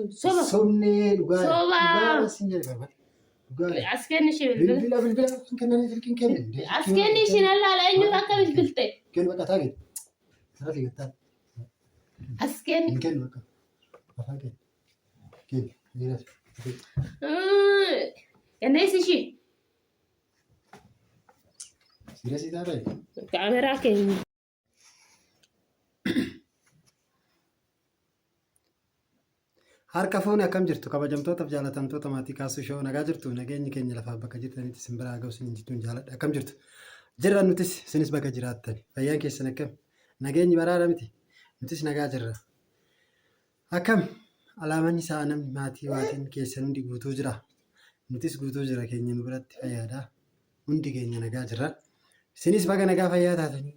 Soba. Sobnee dhugaa. Soba. Dhugaa sin jedhe barbaade. Dhugaa. As kenni ishee bilbila. Bilbila bilbila hin kennanii silkiin kennan. As kenni ishee nan laala eenyutu akka bilbilte. Kennu bakka taa kennu. Sarara gattaa. As kenni. Hin kennu bakka. Afaan kennu. Kennu. Dhiiras. Kennees ishee. Siirasii taatee. Kaameraa keenya. Harka fuune akkam jirtu kabajamtootaaf jaalatamtoota maatii kaasuu shoo nagaa jirtu nageenyi keenya lafaaf bakka jirtanitti isin biraa ga'u isin jechuun jaaladha akkam jirtu jirra nutis isinis bakka jiraattan fayyaan keessan akkam nageenyi baraara miti nutis nagaa jirra akkam alaamanni sa'a namni maatii waatiin keessan hundi guutuu jira nutis guutuu jira keenya nu biratti fayyaadha Hundi keenya nagaa jirra. Isinis baga nagaa fayyaa taatanii.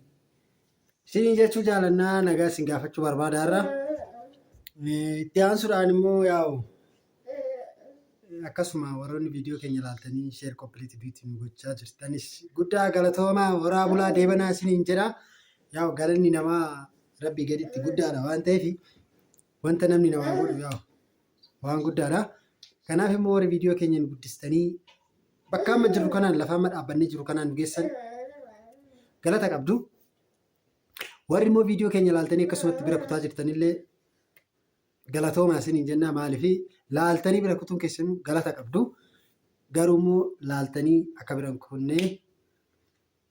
Isiniin jechuu jaalannaa nagaa isin gaafachuu barbaada har'a. Itti aansuudhaan immoo yaa'u akkasuma warroonni viidiyoo keenya ilaaltanii sheer koppiliitii biitii nu gochaa jirtanis guddaa galatoomaa horaa bulaa deebanaa isiniin jedha. Yaa'u galanni namaa rabbii gaditti guddaadha waan ta'eef wanta namni namaa godhu yaa'u waan guddaadha. Kanaaf immoo warri viidiyoo keenya nu guddistanii bakka amma jirru kanaan lafa amma dhaabbannee jiru kanaan nu geessan galata qabdu. Warri immoo viidiyoo keenya ilaaltanii akkasumatti bira kutaa jirtanillee galatoomaa isiniin jennaa maaliif laaltanii bira kutuun keessanuu galata qabdu. Garuu immoo laaltanii akka bira hin kunnee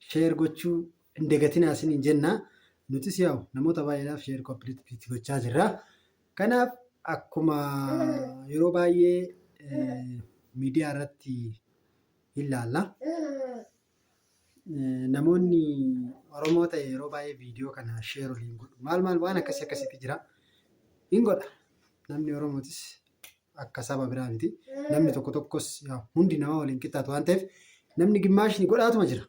share gochuu hin dagatinaa isiniin jenna. Nutis yaa'u namoota baay'eedhaaf share complete gochaa jirra. Kanaaf akkuma yeroo baay'ee miidiyaa irratti hin laalla. Namoonni Oromoo ta'e yeroo baay'ee viidiyoo kana share waliin godhu. Maal maal waan akkasii akkasiitu jira. Hin godha. Namni Oromootis akka saba biraa miti. Namni tokko tokkos hundi namaa waliin qixxaatu waan ta'eef namni gimmaashni godhaatuma jira.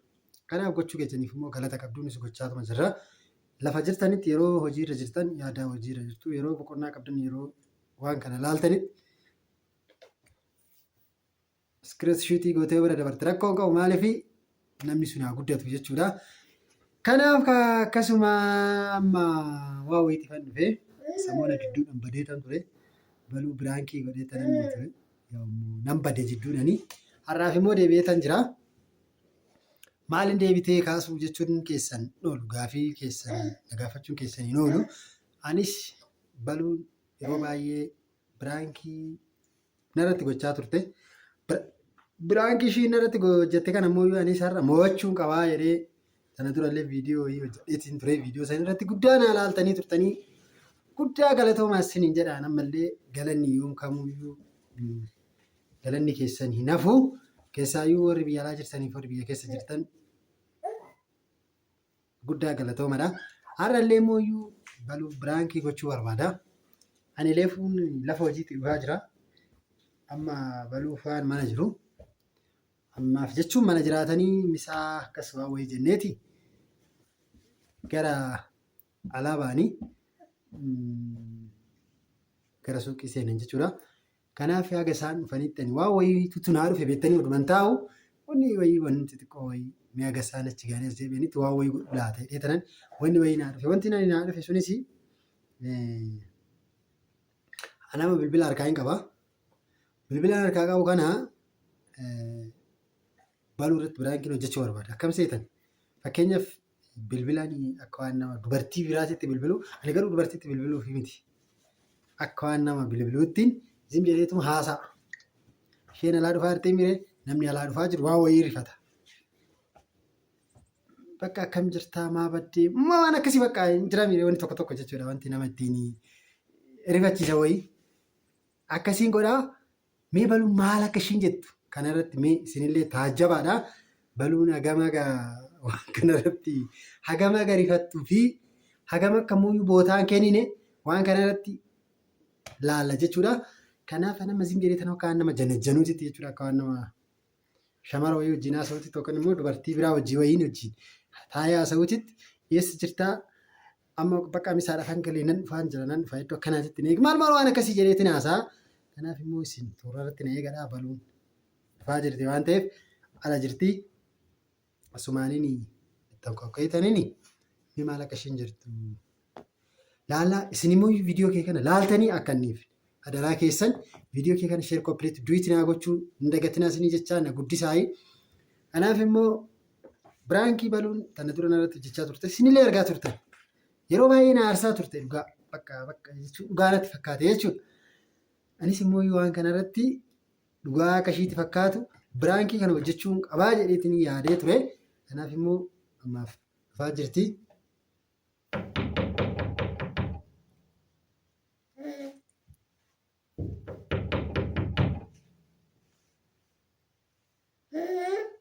Kanaaf gochuu keessaniif immoo galata qabdu nus gochaatuma jirra. Lafa jirtanitti yeroo hojiirra jirtan yaada hojiirra jirtu yeroo boqonnaa qabdan yeroo waan kana laaltanitti Iskiriinshuutii gootee bira dabarte rakkoo hin qabu maaliif namni sun haa guddatu jechuudha. Kanaaf akkasuma amma waa wayiitti kan dhufe samoona gidduudhaan badee tan ture baluu biraankii godhee tanan ture nan bade jidduudhani har'aaf immoo deebi'ee tan jira. Maaliin deebitee kaasuu jechuun keessan hin oolu gaafii keessan na gaafachuun keessan hin oolu. Anis baluun yeroo baay'ee biraankii narratti gochaa turte. Biraankii ishii narratti hojjette kana immoo anis har'a mo'achuun qabaa jedhee sana durallee viidiyoo wayii hojjedheetiin ture. Viidiyoo sana irratti guddaa naa laaltanii turtanii guddaa galatoomaa isiniin jedha ammallee galanni yoom kamuyyuu galanni keessan hin hafu. Keessaayyuu warri biyya alaa jirtaniif warri biyya keessa jirtan Guddaa galatoomadha. Har'allee immoo iyyuu baluu biraankii gochuu barbaada. Ani leefuun lafa hojiitti dhufaa jira. Amma baluu faan mana jiru. Ammaaf jechuun mana jiraatanii misaa akkas waan wayii jenneeti gara alaa ba'anii gara suuqii seenan jechuudha. Kanaaf haga isaan dhufanitti ani waan wayiitu naa dhufe beektanii oduman taa'u wanni wayii wanni xixiqqoo wayii mee haga isaan achi ga'anii as deebi'anitti waan wayii godhu laata jedhee tanan wanni wayii naa dhufe. Wanti naa dhufe sunis anama bilbila harkaa hin qaba. Bilbila harkaa qabu kana baluu irratti biraankiin hojjechuu barbaada. Akkam seetan? Fakkeenyaaf bilbilaan akka waan nama dubartii biraatitti bilbilu ani garuu dubartiitti bilbiluuf miti. Akka waan nama bilbiluuttiin zim jedheetuma haasa'a. Isheen alaa dhufaa jirti mire namni alaa dhufaa jiru waan wayii rifata. Bakka akkam jirtaa maa baddee maa waan akkasii bakka hin jira mire wanti tokko tokko jechuudha wanti nama ittiin rifachiisa wayii. Akkasiin godhaa Mee baluun maal akka ishiin jettu kanarratti mee isinillee taajjabaadha. Baluun hagam haga waan kanarratti hagam haga rifattuu fi hagam akka muyyuu bootaan kennine waan kanarratti laalla jechuudha. Kanaaf nama zim jedhee tan akka nama janajjanuutitti jechuudha akka waan nama shamara wayii wajjin haasa'uutitti yookaan immoo dubartii biraa wajjin wayiin wajjin taa'ee haasa'uutitti eessa jirtaa amma bakka misaadha kan galee nan dhufaan jira nan dhufa iddoo akkanaatitti na eegi maal maal waan akkasii jedheetiin haasa'a. Kanaaf immoo isin toora irratti na eegadhaa baluun dhufaa jirti waan ta'eef ala jirti asumaaniin itti hanqaqqeetaniin mee maal akka isheen jirtu laallaa isin immoo viidiyoo kee kana laaltanii akka inni Adaraa keessan viidiyoo kee kana share complete duet naa gochuu hin dagatinaa isinii jechaa na guddisaayi. Kanaaf immoo biraankii baluun tana dura narratti hojjechaa turte isinillee argaa turtan. Yeroo baay'ee na aarsaa turte dhugaa bakka bakka jechuun dhugaa natti fakkaate jechuudha. Anis immoo waan kanarratti dhugaa akka ishiitti fakkaatu biraankii kana hojjechuun qabaa jedheetiin yaadee ture. Kanaaf immoo ammaaf dhufaa jirti.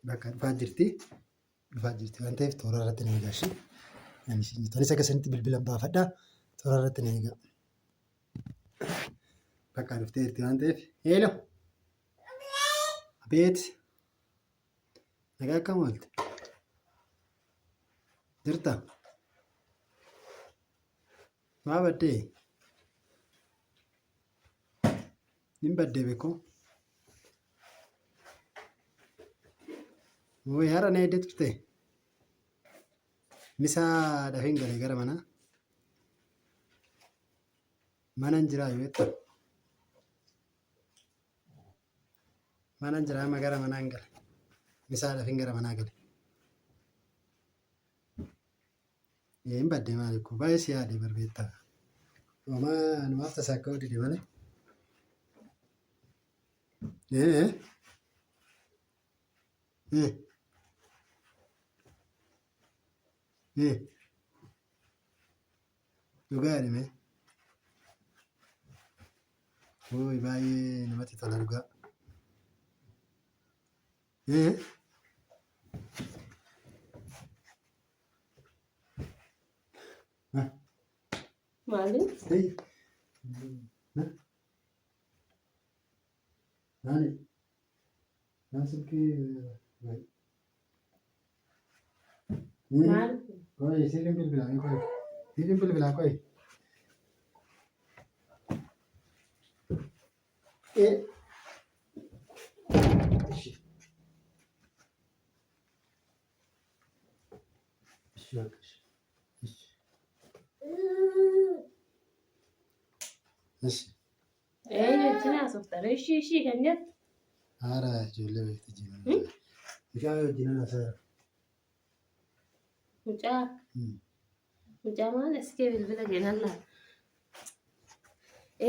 Bakka dhufaa jirti. Dhufaa jirti waan ta'eef toora irratti na eegaa ishee. Anis akka isinitti bilbilan baafadha. Toora irratti na eegaa. Bakka dhuftee jirti waan ta'eef. Heelo. Abeet. Nagaa akkam oolte? Jirta? Maa baddee? Nin baddee beekoo? Mooyi har'a na eddee turte? Misaa dafeen galee gara manaa. Manan jiraa yoo jettan. Manan jiraa amma gara manaan gale. Misaa dafeen gara manaa gale. Hin badde maali koo baay'ee si yaade barbeetta. Homaa numaaf tasaa akka dide malee. Ee. Ee. Ee. Dhugaa jedhame. Ooyi baay'ee namatti tola dhugaa. Ee. Maali? Hey. Maali? Maal silkii? Maal? Qoy siifin bilbilaa qoy. Siifin bilbilaa qoy. Ee. Ishi. Ishi bak ishi. Ishi. Ishi. Eenyu wajjin haasofta? Ishii ishii kan jettu. Haara ijoollee beekti jiru. Mucaa wajjin haasa'aa. Mucaa. Mucaa maal as kee bilbila kennan laa.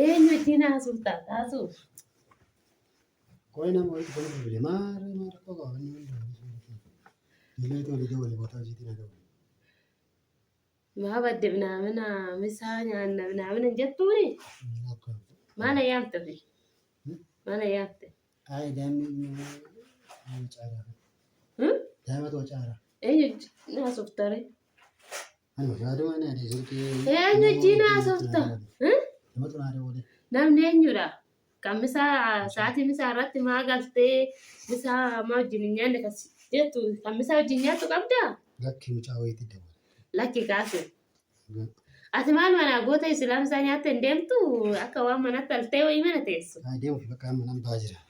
Eenyu wajjin haasofta? Haasuuf. Qoy nama walitti kan bilbile maara maara qofa wanni hundi Ijoollee walii dawwale bootaa hojiitiin haa dawwale. Maa badde minaamina misaa nyaanna minaamina hin jettuuni? Maal ayyaamte fi? Maal ayyaamte? Ay daa'imni wacaara. Daa'imatu wacaara. Eenyu haasoftare? Ani yaaduma ani adii silkii. Eenyu wajjin haasofta? Namatu naa dawwale. Namni eenyudha? Kan misaa sa'aatii misaa irratti maa galtee misaa maa wajjin hin nyaanne kan jettu kan misaa wajjin nyaattu qabdaa? Lakki mucaa wayiitti dawwale. Lakki kaasu. Ati maal manaa goota islaam isaa nyaatte hin deemtu akka waan manatti altee wayii mana teessu. Haa deemuuf bakka amma nan bahaa jira.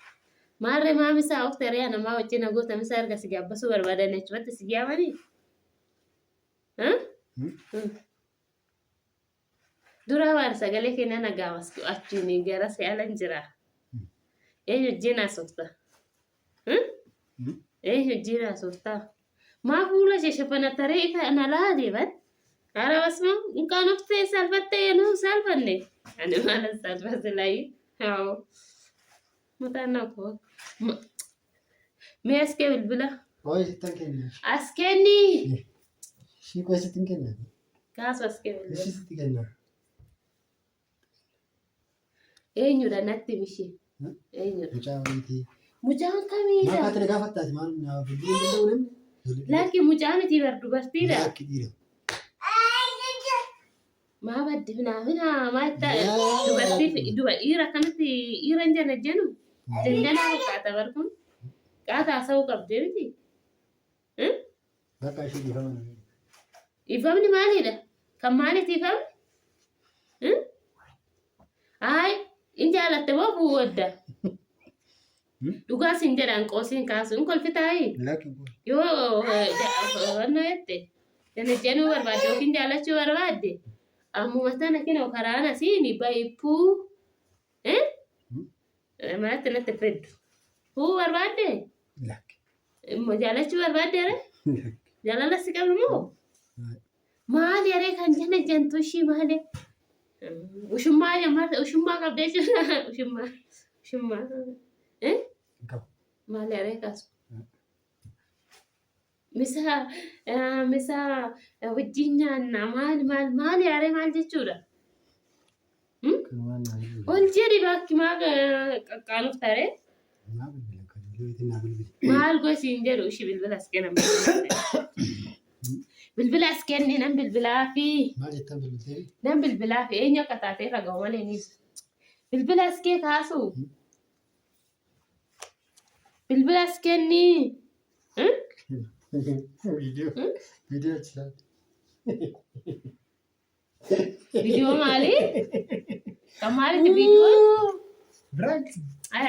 Maarree maa misaa of taree namaa wajjin goota misaa erga si gaabbasuu barbaadan achumatti si yaamanii? Duraa waan sagalee kenna nagaamas achiin gara si alan jira. Eenyu wajjin haasofta? Eenyu wajjin haasofta? Maa fuula ishee shafanattaree ifa na laali bar. Ara basma inkaan oftee salfattee nuu salfanne. Ani maala salfase layi. Haa. Mataan na koo. Mee as kee bilbila. Qoy sittan kenna. As kenni. Ishii qoy sittin kenna. Kaasu as kee bilbila. Ishii sitti kenna. Eenyudha natti mishii. Eenyudha? Mucaa wayiitii. Mucaan Maal kamiidha? kaatee na gaafattaati maal naa bilbiluu hin danda'u namni? Lakki mucaa miti bar dubartiidha. Lakki dhiira. Maa baddi minaamina maa itti dubartii duba dhiira akkanatti dhiira hin jenne jennu janjanaa fakkaata bar kun qaata haasa'uu qabdee miti. Bakka ishee dhiifama na godhi. Dhiifamni maalidha? Kan maaliiti dhiifamni? Ayi in jaalatte moo fuudhadda? Dhugaa siin jedhaan qoosiin kaasu hin kolfitaayi? Lakki kun. Yoo wannoo jette janajjanuu barbaadde yookiin jaalachuu barbaadde ammuma tana kinoo karaan asiin bayippuu. Eh? Manatti natti feddu. Fuudhuu barbaadde? Lakki. Immoo jaalachuu barbaadde ree? Lakki. Jaalala si qabu moo? Maali aree kan jana jantu ishii maali? Ushummaa jammaa ushummaa qabdee jira. Ushummaa ushummaa. Eh? Hin qabu. Maali aree kaasu? Misa misa wajjin nyaanna maal maal maali aree maal jechuudha? Kan waan naa bilbile. Ol jedhi bakki maa qaqqaanuuf taree? Naa bilbile kan ijoollee naa bilbile. Maal gosi hin jedhu ishii bilbila as kennan. Bilbila as kenni nan bilbilaa fi Maal jettan bilbiltee? nan bilbilaa fi eenyu akka taatee irra ga'u malee ni ibsu. Bilbila as kee kaasu. Bilbila as kenni. Viidiyoo viidiyoo achi ilaali. Viidiyoo maali? Kan maalitti viidiyoon? Biraank. Ay,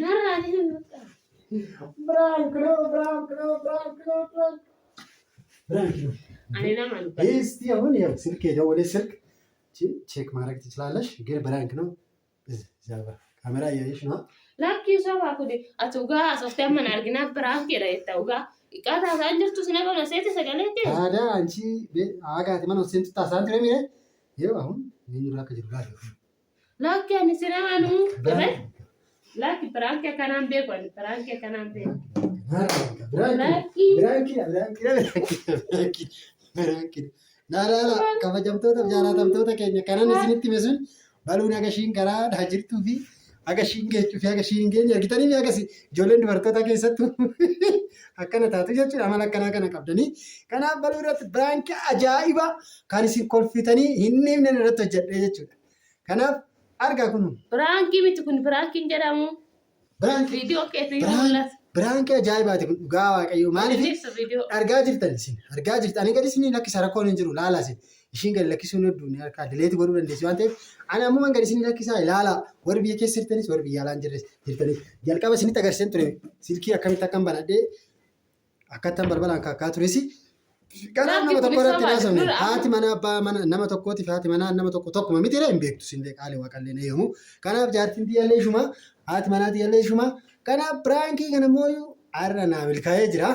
Narraa ni Biraank noo biraank noo biraank noo biraank. Biraank ነው። Ani nama dubbata. እስቲ አሁን ያው ስልክ የደወለ ስልክ ቼክ ማድረግ ትችላለሽ፣ ግን ብራንክ ነው። እዚያ ጋር ካሜራ እያየሽ ነው። Lakkii sobaa kuni ati dhugaa haasoftee amma na arginaa biraankiidha jetta dhugaa. Iqaa taasaan jirtu si nama seete sagalee kee. ታዲያ አንቺ አጋት ማን ወሰን ታሳንት ነው የሚለ ይኸው አሁን ምን ራከ ጅሩ ጋር Lakki ani si nama nuu. ብራንክ Lakki biraankii akkanaan beeku ani biraankii akkanaan beeku. ብራንክ Lakki ብራንክ ብራንክ ብራንክ ብራንክ ናላላ kabajamtoota fi jaalatamtoota keenya kanan isinitti hime sun baluun haga ishiin karaa dhaa jirtuu fi haga ishiin geechuu fi haga ishiin hin geenye argitanii mi agas ijoolleen dubartoota keessattuu akkana taatu jechuudha amala akkanaa kana qabdanii. Kanaaf baluu irratti biraankii ajaa'ibaa kan isin kolfitanii hin himne irratti hojjedhee jechuudha. Kanaaf argaa kun biraankii miti kun biraankiin jedhamu. biraankii Viidiyoo keetiin Biraan- mul'ata. biraankii ajaa'ibaati kun dhugaa waaqayyoo maaliif Inni ibsu viidiyoo. argaa jirtan isin argaa jirtan ani gadi isin lakkisa rakkoon hin jiru laala isin ishiin gadi lakkisuun hedduu ni harkaa dileeti godhuu dandeessi waan ta'eef ani ammuman gadi isin lakkisaa ilaala warri biyya keessa jirtanis warri biyya alaan jirtanis jalqaba isinitti agarsiisan ture silkii akkamitti akkan banadhee akkattan balbalaan kaakkaa tures kanaaf Lakki nama kun tokko irratti soba haasofne dura haati mana abbaa mana nama tokkootiif haati manaa nama tokko tokkuma miti hin beektu isin qaalee waaqallee na yoomuu kanaaf jaartiin tiyyaallee ishuma haati manaa tiyyaallee ishuma kanaaf biraankii kana immoo har'a naa milkaa'ee jira.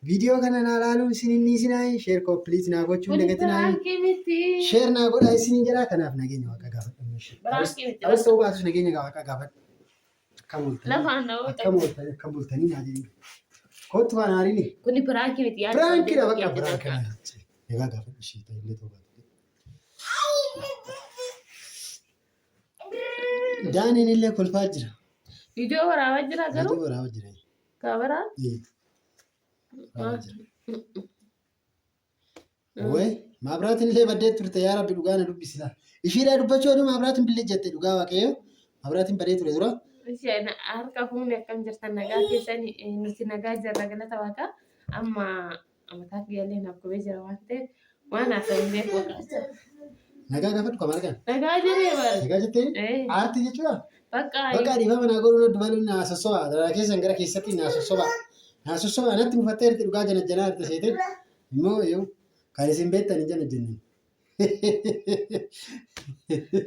Viidiyoo kana naa laaluun isin hin dhiisinaa sheer koopiliit naa gochuun Kun dagatinaa biraankii miti. sheer naa godhaa isin jedhaa kanaaf nageenya waaqa gaafadhu. Biraankii miti. Ta'us ta'uu baatus nageenya waaqa gaafadhu. Akkam ooltanii Lafaan na akkam ooltanii akkam bultanii naa jedhin. Kottu waan aariini. Kuni biraankii miti. Yaada Biraankiidha sobdee bakka bakka biraankii. Egaa gaafadhu ishee ta'ellee ta'uu baatu. Daaniin illee kolfaa jira. Viidiyoo waraabaa jira garuu Viidiyoo waraabaa jira. kaameraa. Ee, waraabaa jira. Way maabiraatiin illee baddee turte yaa rabbi dhugaa na dubbisila. Ishiidhaa dubbachuu oduu maabiraatiin billee jette dhugaa waaqayyo. Maabiraatiin badee ture dura. Isheen harka fuunee akkam jirtan nagaa keessan nuti nagaa jirra galata waaqaa amma mataa kiyyaallee naaf gubee jira waan ta'eef waan haasa'u hin beeku waaqaa. Nagaa gaafadhu kan argan. Nagaa jiree bara. Nagaa jettee aartii jechuudha. Bakka Bakka dhiifama naa godhuun oduu baluun naa sossoba. Dararaa keessan gara keessatti naa sossoba. Naa sossoba natti mufattee jirti dhugaa jana janaa jirti seete. Immoo yoo kan isin beektan hin jana jenneen.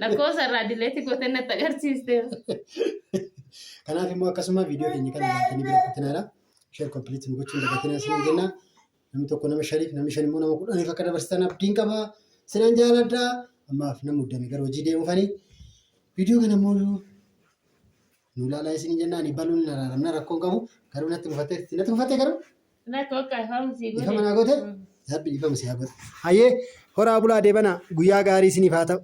Lakkoofsa irraa dileetti gootee natti agarsiiste. Kanaaf immoo akkasuma viidiyoo keenya kana ilaaltanii bira kutinaadha. Sheer kompiliitii nu gochuun dagatinaa isin jenna. Namni tokko nama shaniif namni shan immoo nama kudhaniif akka dabarsitan abdiin qaba. Sinan jaaladha. Ammaaf nama muddame gara hojii deemufanii. Viidiyoo kana immoo nu ilaalaa isin jenna. Ani baluun hin araaramna rakkoon qabu. Garuu natti mufattee natti mufattee garuu Lakka bakka ifamu sii godhe. dhiifama naa goote? Rabbi dhiifama si haa godhu. Hayyee horaa bulaa deebanaa guyyaa gaarii isiniif haa ta'u.